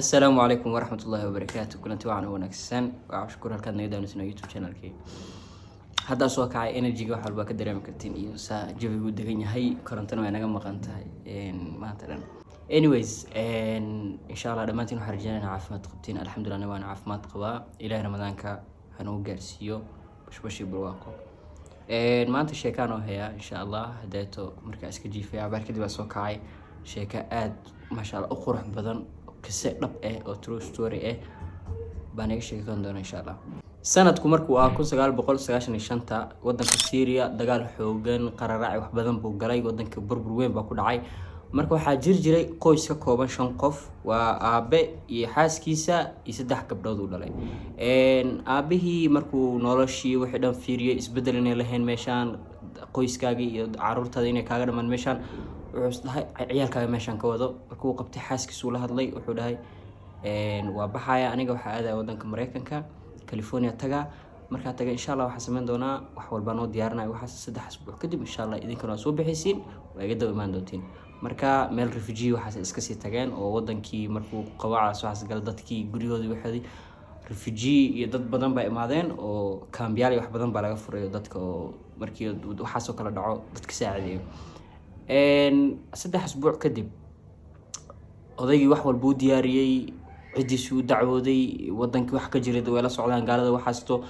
Asalaamu calaykum waraxmatullaahi wabarakaatu. Kulanti wacan oo wanaagsan. Waa shukur halkaad naga daawanaysan YouTube channelkii. Haddaa soo kacay, energyga wax walba ka dareemi kartiin iyo saa jawigu degan yahay. Korontana way naga maqan tahay maanta dhan. Anyways, insha Allah dhammaantiin waxaan rajeynayna caafimaad qabtiin. Alxamdulillah, aniga waan caafimaad qabaa. Ilaahay Ramadaanka hanuu gaarsiiyo bashbashi barwaaqo. Maanta sheekaan oo hayaa insha Allah. Hadeeto markaa iska jiifay, cabaar kadib aa soo kacay. Sheeko aad, maasha Allah, u qurux badan, qise dhab ah oo true story ah baan iga sheekan doona insha Allah. Sanadku markuu ahaa 1995-ta, wadanka Syria dagaal xoogan, qararaaci, wax badan buu galay. Wadanka burbur weyn baa ku dhacay. Marka waxaa jiri jiray qoys ka kooban shan qof: waa aabe iyo xaaskiisa iyo saddex gabdhood uu dhalay. Aabihii markuu noloshii wixii dhan fiiriyey, isbedel inay lahayn meeshaan, qoyskaagii iyo caruurtaada inay kaaga dhamaan meeshaan, wuxuu is dhahay ciyaalkaaga meeshaan ka wado. Markuu qabtay, xaaskiisuu la hadlay, wuxuu dhahay: "Waa baxaya aniga, waxaa aadaya wadanka Mareykanka, California taga. Markaa taga, insha Allah, waxaa sameyn doonaa wax walbaa noo diyaarinayo waxaas. 3 asbuuc kadib, insha Allah, idinkana waa soo bixaysiin, waa iga daba imaan doontiin." Marka meel refugee waxaas iska sii tageen oo wadankii markuu qawacaas waxaas gala, dadkii guryahoodii waxoodii, refugee iyo dad badan baa imaadeen oo kaambiyaal iyo wax badan baa laga furay dadka oo markii waxaasoo kale dhaco dadka saacideeyo. 3 asbuuc kadib odaygii wax walba u diyaariyey, ciddiisii u dacwooday, wadankii wax ka jiray way la socdaan gaalada waxaasto.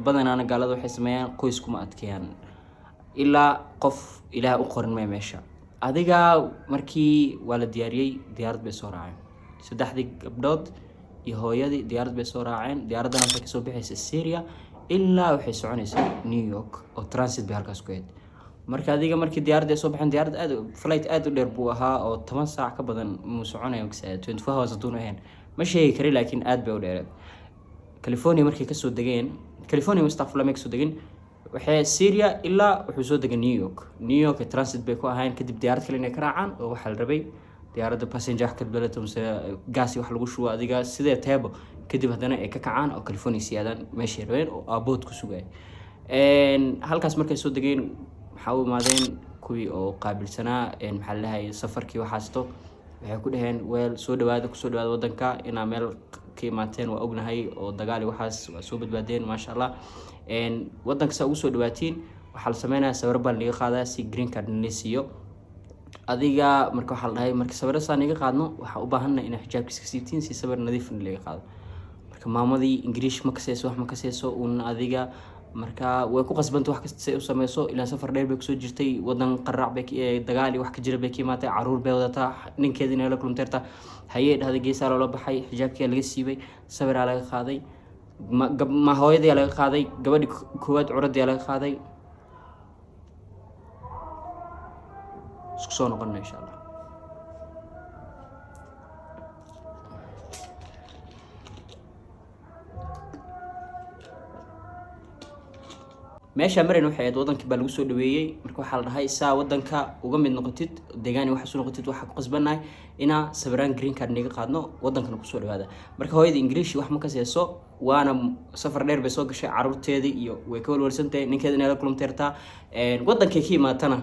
Badanaana gaalada waxay sameeyaan, qoyskuma adkeeyaan ilaa qof Ilaah u qorin maya meesha. Adiga markii waa la diyaariyey, diyaarad bay soo raaceen. Saddexdii gabdhood iyo hooyadii diyaarad bay soo raaceen. Diyaaraddana waxay kasoo bixaysa Syria ilaa waxay soconaysaa New York oo transit bay halkaas ku ahayd. Marka adiga markii diyaaradda ay soo baxeen, diyaarad aad, flight aad u dheer buu ahaa oo 10 saac ka badan muu soconaya, 24 hours haduuna ahayn ma sheegi kari, laakiin aad bay u dheereed. California markay kasoo degeen, California, astaqfurlah, may kasoo degeen, waxay Syria ilaa wuxuu soo degay New York. New York transit bay ku ahayn. Kadib diyaarad kale inay ka raacaan oo waxaa la rabay diyaaradda passenger wax ka belato mise gaasi wax lagu shubo, adiga sidee teebo. Kadib haddana ay ka kacaan oo California sii aadaan meeshay rabeen oo aabood ku sugaya. Halkaas markay soo degeen, waxaa u imaadeen kuwii oo qaabilsanaa, maxaa la dhahay, safarkii waxaasto. Waxay ku dhaheen: "Weel soo dhawaada, kusoo dhawaada wadanka. Inaa meel ka imaateen waa ognahay oo dagaali waxaas waa soo badbaadeen, maasha Allah. Wadanka saa ugu soo dhawaatiin, waxaa la sameynayaa sawiro baa laniga qaadaa si green card nala siiyo." Adiga marka waxaa la dhahay: "Marka sawiro saa niga qaadno, waxaa u baahannahay inaa xijaabkiis ka siibtiin si sawir nadiif laga qaado." Marka maamadii Ingiriish ma kaseyso, wax ma kaseyso uun. Adiga marka way ku qasbanta wax kasta say u sameyso, ilaa safar dheer bay kusoo jirtay, wadan qaraac bay, dagaal iyo wax ka jira bay ka imaatay, caruur bay wadataa, ninkeedii inay la kulunteerta. Hayee dhahday, geesaa loola baxay, xijaabkiyaa laga siibay, sawiraa laga qaaday. Ma hooyadiyaa laga qaaday, gabadhi koowaad curadiyaa laga qaaday. Isku soo noqonna insha Allah. Meesha marin waxay ahayd wadankii baa lagu soo dhaweeyey. Marka waxaa la dhahay: "Saa wadanka uga mid noqotid, deegaan waxaas u noqotid, waxaa ku qasbannahay inaa sawiraan green card niga qaadno. Wadankana kusoo dhawaada." Marka hooyada Ingiriishi wax ma kaseyso, waana safar dheer bay soo gashay, caruurteedii iyo way ka walwalsantahay, ninkeeda inay la kulumteertaa. Wadankay ka imaatana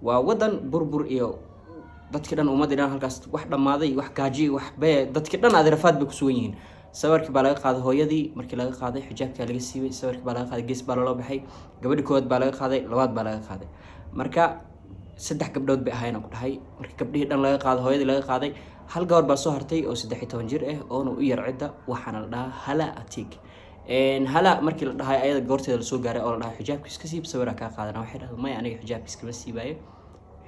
waa wadan burbur iyo dadkii dhan, ummadii dhan halkaas wax dhammaaday, wax gaaji, wax bee, dadkii dhan adrafaad bay kusugan yihiin. Sawirkii baa laga qaaday hooyadii. Markii laga qaaday, xijaabkaa laga siibay, sawirkii baa laga qaaday, gees baa loola baxay. Gabadhi koowaad baa laga qaaday, labaad baa laga qaaday. Marka saddex gabdhood bay ahaayeen ku dhahay. Marka gabdhihii dhan laga qaaday, hooyadii laga qaaday, hal gabar baa soo hartay oo 13 jir ah oona u yar cidda. Waxaana la dhahaa Hala Atig. Hala markii la dhahay, ayada goorteeda lasoo gaaray oo la dhahay: "Xijaabka iska siib, sawiraa kaa qaadana." Waxay dhahday: "Maya, aniga xijaabka iskama siibaayo.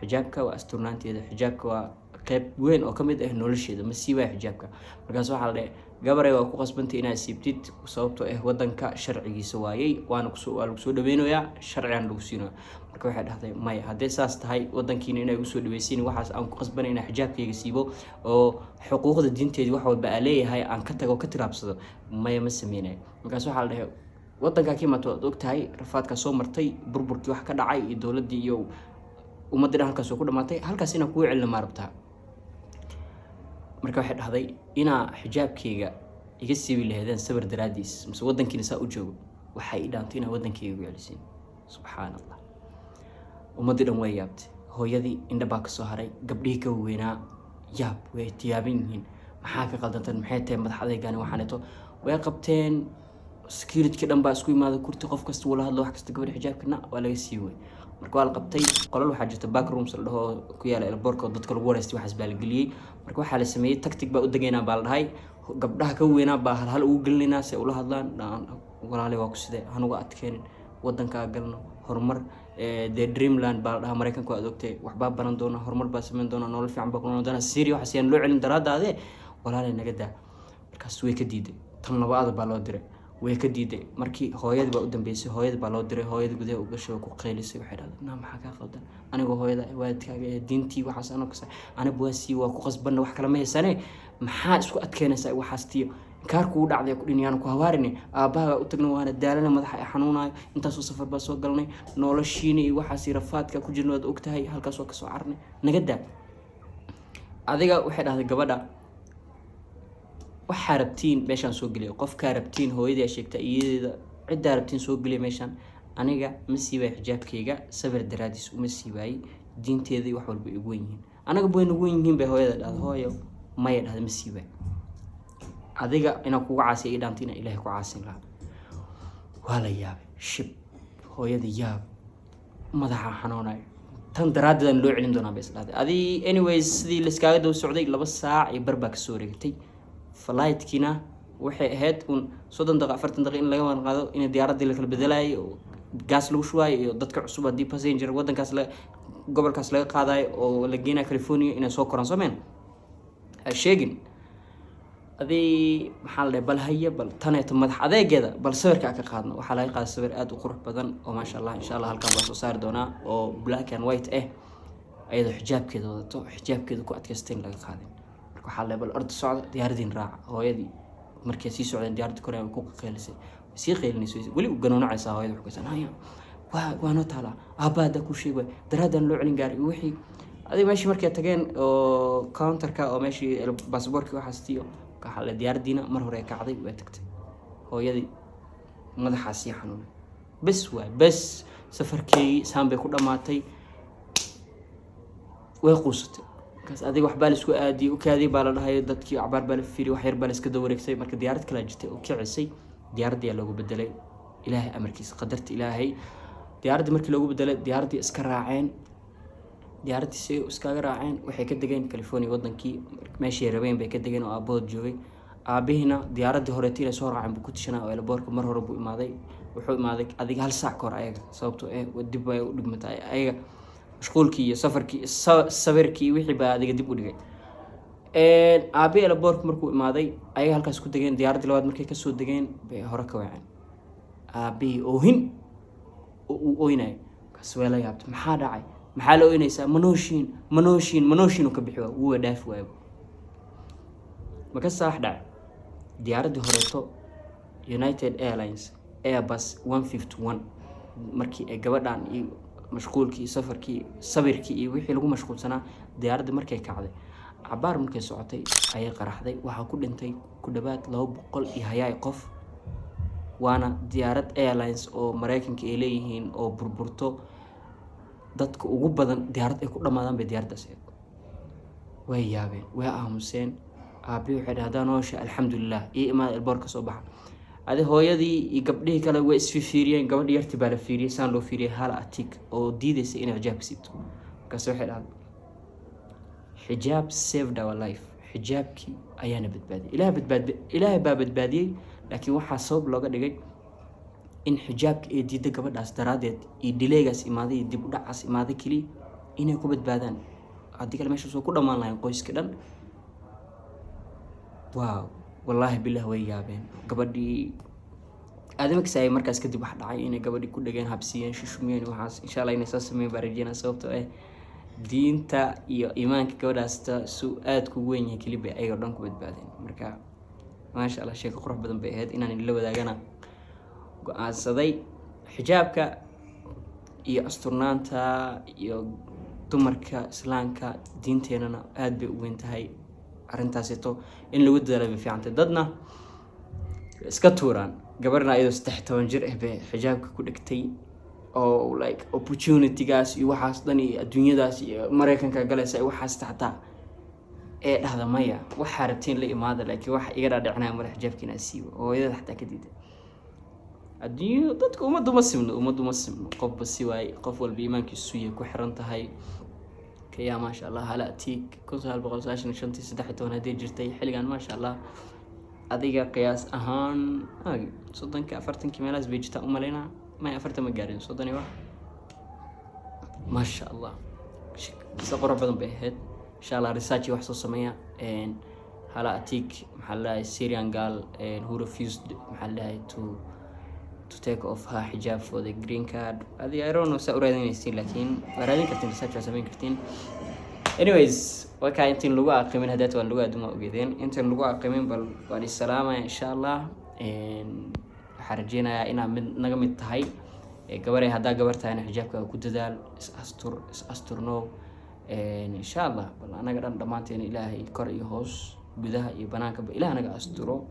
Xijaabka waa asturnaanteeda, xijaabka waa qeyb weyn oo kamid ah nolosheeda, ma siibaayo xijaabka." Markaas waxaa la dhahay: "Gabaray, waa ku qasbantay inaad siibtid, sababtoo ah wadanka sharcigiisa waayey, waana kusoo, waa lagu soo dhaweynayaa, sharcigan lagu siinaya." Marka waxay dhahday: "Maya, haddii saas tahay, wadankiina inay igu soo dhaweysiin waxaas aan ku qasbanay inaan xijaabkayga siibo oo xuquuqda diinteedii wax walba aa leeyahay aan ka tago, ka tilaabsado, maya, ma sameynayo." Markaas waxaa la dhahay: "Wadankaa ka imaato waad ogtahay, rafaadkaa soo martay, burburkii wax ka dhacay iyo dowladdii iyo ummaddii dhan halkaas oo ku dhamaatay, halkaas inaan kugu celina maa rabtaa?" Marka waxay dhahday: "Inaa xijaabkayga iga siibi lahaydeen sawir daraadiis mise wadankiina saa u joogo, waxay ii dhaantay inaa wadankayga igu celisiin." Subxaan Allah, ummaddii dhan way yaabtay. Hooyadii indha baa kasoo haray, gabdhihii ka waweynaa yaab way tiyaaban yihiin. Maxaa ka qaldantan? Maxay tahay madax adeegani? Waxaaneeto way qabteen. Security dhan baa isku imaaday kurti, qof kasta wula hadlo, wax kasta. Gabadha xijaabka na waa laga sii way. Marka waa la qabtay. Qolal waxaa jirta back rooms la dhaho oo ku yaala airportka oo dadka lagu wareystay. Waxaas baa la geliyey. Marka waxaa la sameeyey tactic baa u degaynaa baa la dhahay. Gabdhaha ka weynaa baa hal hal ugu gelinaynaa si ay ula hadlaan. Walaale, waa ku sidee? Hanuga adkeenin, wadankaa galno, horumar, dee dreamland baa la dhahaa Maraykanku, aad ogtay. Waxbaa baran doona, horumar baa sameyn doona, nolol fiican baa ku noolaan doona. Syria waxaas yaan loo celin daraadaade, walaalay, naga daa. Markaas way ka diiday. Tan labaada baa loo diray, way ka diiday. Markii hooyadii baa u dambeysay, hooyadii baa loo diray. Hooyada gudaha u gashay oo ku qaylisay. Waxay dhahday, "Naa, maxaa kaa qaldan? Anigoo hooyada, waalidkaaga ee diintii waxaas anoo kasa aniga waa sii, waa ku qasbanna, wax kale ma haysane. Maxaa isku adkeynaysaa? Waxaas tiyo inkaar kugu dhacday ku dhin, yaanu ku hawaarine. Aabbahaga u tagna, waana daalana, madaxa ay xanuunayo, intaasoo safar baa soo galnay, noloshiina iyo waxaas rafaadka ku jirna waad ogtahay, halkaas waa kasoo carnay, naga daa adiga." Waxay dhahday gabadha, "Waxaa rabtiin meeshaan soo geliya, qofkaa rabtiin, hooyadii sheegta, iyadeeda, ciddaa rabtiin soo geliya meeshaan. Aniga ma siibaay xijaabkayga, sawir daraadiis uma siibaayey. Diinteedii wax walba igu wen yihiin, anaga way nagu wen yihiin," bay hooyada dhahda. Hooyo maya dhahda, "Ma siibaay. Adiga inaan kuga caasiya ii dhaanta inaan Ilaahay ku caasin lahaa." Waa la yaabay, shib. Hooyada yaab, madaxa xanuunayo, tan daraaddeedaan loo celin doonaa bay is dhahday. Adi anyways, sidii layskaaga daba socday, 2 saac iyo bar baa kasoo wareegtay. Flightkiina waxay ahayd un 30 daqiiqo, 40 daqiiqo in laga waran qaado, in diyaaraddii la kala bedelayo oo gaas lagu shubaayo, iyo dadka cusub haddii passenger wadankaas la gobolkaas laga qaadayo oo la geenayo California inay soo koraan. Soo meen ha sheegin adii. Maxaa la dhahay? Bal haya, bal taneeto madax adeegeeda, bal sawirka ka qaadno. Waxaa laga qaaday sawir aada u qurux badan oo maasha Allah. Insha Allah halkan baa soo saari doonaa, oo black and white ah, ayadoo xijaabkeeda wadato, xijaabkeeda ku adkaystay in laga qaadin. Marka waxaa la dhahay, "Bal orda, socda, diyaaradiin raaca." Hooyadii markay sii socdeen, diyaaradii koreen, way ku qeylisay, way sii qeylinaysa, weli u ganuunacaysaa. Hooyada waxay ku haya, waa noo taalaa, aabba haddaa kuu sheeg waay, daraadaan loo celin gaari wixii adiga. Meeshii markay tageen oo counterka oo meeshii baasaboorkii waxaas tiyo, waxaa la diyaaradiina mar hore kacday, way tagtay. Hooyadii madaxaa sii xanuunay. Bes waay, bes, safarkeygii saan bay ku dhammaatay. Way quusatay. Markaas adiga waxbaa la isku aadiyey, ukaadiyey baa la dhahay. Dadkii cabaar baa la fiiriyey, wax yar baa la iska daba wareegtay. Marka diyaarad kalaa jirtay oo kicisay, diyaaradii loogu bedelay. Ilaahay amarkiisa, qadarta Ilaahay, diyaaraddii markii loogu bedelay, diyaaraddii iska raaceen. Diyaaraddii si iskaga raaceen, waxay ka degeen California, wadankii meeshii rabeen bay ka degeen oo aabahood joogay. Aabihiina diyaaraddii horeeto inay soo raaceen buu ku tishanaa, oo airportka mar hore buu imaaday. Wuxuu imaaday adiga hal saac ka hor ayaga, sababtoo eh dib bay u dhigmatay ayaga, mashquulkii iyo safarkii, sawirkii, wixii baa adiga dib u dhigay. Aabihi airportka markuu imaaday, ayaga halkaas ku degeen. Diyaaraddii labaad markay kasoo degeen bay hore ka waceen. Aabihii oohin oo uu oynayo. Markaas way la yaabtay. "Maxaa dhacay? Maxaa la oynaysaa? Ma nooshiin? Ma nooshiin? Ma nooshiin?" Uu ka bixi waa wuuba dhaafi waayo. Markaasaa wax dhacay. Diyaaraddii horeeto, United Airlines Airbus 151, markii ay gabadhan iyo mashquulkii, safarkii, sawirkii iyo wixii lagu mashquulsanaa, diyaaraddii markay kacday, cabaar markay socotay ayay qaraxday. Waxaa ku dhintay ku dhawaad 200 iyo hayaay qof. Waana diyaarad airlines oo Mareykanka ay leeyihiin oo burburto. Dadka ugu badan diyaarad ay ku dhamaadaan bay diyaaraddaas ahayd. Way yaabeen, way aamuseen. Aabihi waxay dhahay, "Haddaan noosha, alxamdulilah, ii imaada, airport ka soo baxa." Adi hooyadii iyo gabdhihii kale way isfifiiriyeen. Gabadhi yarti baa la fiiriyey, saan loo fiiriyey, Hala Atik, oo diidaysa inay xijaabka siibto. Markaas waxay dhahday, "Xijaab saved our life." Xijaabkii ayaana badbaadiyay. Ilaah badbaad, Ilaahay baa badbaadiyey, laakiin waxaa sabab looga dhigay in xijaabka ay diidda gabadhaas daraaddeed iyo delaygaas imaaday iyo dib u dhacaas imaaday keliya inay ku badbaadaan. Haddii kale meeshaas waa ku dhammaan lahayn qoyska dhan. Wow, wallaahi bilah, way yaabeen. Gabadhii aadama kasaayay. Markaas kadib wax dhacay inay gabadhii ku dhageen, habsiiyeen, shushumiyeen. Waxaas insha Allah inay saa sameyn baa rajeynaa, sababtoo ah diinta iyo iimaanka gabadhaasta suu aada kugu weyn yahay keli bay ayagoo dhan ku badbaadeen. Marka maasha Allah, sheeko qurux badan bay ahayd inaan la wadaagana go-aansaday. Xijaabka iyo asturnaanta iyo dumarka Islaamka, diinteenana aada bay u weyn tahay arrintaasito. In lagu dadaala bay fiicantay. Dadna iska tuuraan. Gabarna ayadoo 13 jir ah bay xijaabka ku dhegtay, oo like opportunitygaas iyo waxaas dhan iyo adduunyadaas iyo Mareykanka galaysa iyo waxaas xataa. Ee dhahda, "Maya, waxaa rabtiin la imaada, laakiin waxa iga dhaadhicinaya male xijaabka inaa siibo." Hooyada xataa ka diida. Adduunyo dadka ummaddu ma simno, ummaddu ma simno. Qofba si waaye, qof walba iimaankiisu yahay ku xiran tahay. Kaya, maasha Allah, Hala Atiik 1995-tii, 13 haddii jirtay xilligan, maasha Allah, adiga qiyaas ahaan 30-ka, 40-kii meelahaas bay jirtaa umalaynaa. May, 40 ma gaarin, 30 iyo wax. Maasha Allah, si qurux badan bay ahayd. Insha Allah research wax soo sameeya. Hala Atik, maxaa la dhahay, Syrian girl who refused, maxaa la dhahay, to take off her hijab for the green card. Adi, I don't know saa u raadinaysiin, laakiin waa raadin kartiin, research waa samayn kartiin. Anyways, waa kaa. Intiin lagu aqimin haddaad waan lagu aaduma ogeedeen, intiin lagu aqimin bal waan isalaamaya. Insha Allah waxaan rajeynayaa inaad mid naga mid tahay gabaray. Haddaa gabar tahayna, xijaabkaaga ku dadaal, is astur, is asturno insha Allah. Bal anaga dhan dhammaanteena Ilaahay kor iyo hoos, gudaha iyo banaankaba Ilaah naga asturo.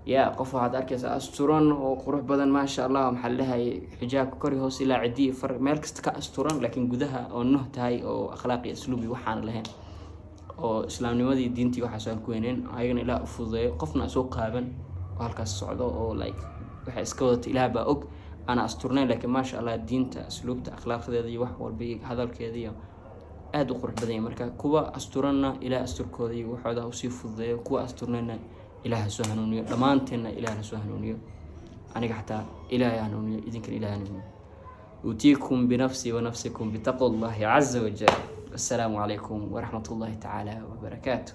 Ya qof waxaad arkaysaa asturan oo qurux badan, maasha Allah, maxaa la dhahay, xijaabka kor iyo hoos ilaa ciddi far meel kasta ka asturan, laakiin gudaha oo nuh tahay oo akhlaaq iyo asluubi waxaana lahayn oo islaamnimadii, diintii waxaas aan ku weyneyn. Ayagana Ilaah u fududeeyo. Qofna soo qaaban oo halkaas socdo oo like waxay iska wadata Ilaah baa og, aana asturnayn, laakiin maasha Allah diinta, asluubta, akhlaaqdeeda iyo wax walba iyo hadalkeeda iyo aada u qurux badan yahay. Marka kuwa asturanna Ilaah asturkooda iyo waxooda ha usii fududeeyo, kuwa asturnayna Ilaah ha soo hanuuniyo, dhammaanteenna Ilaah ha soo hanuuniyo. Aniga xataa Ilaahay hanuuniyo, idinkana Ilaah hanuuniyo. أوصيكم بنفسي ونفسكم بتقوى الله عز وجل. والسلام عليكم ورحمة الله تعالى وبركاته.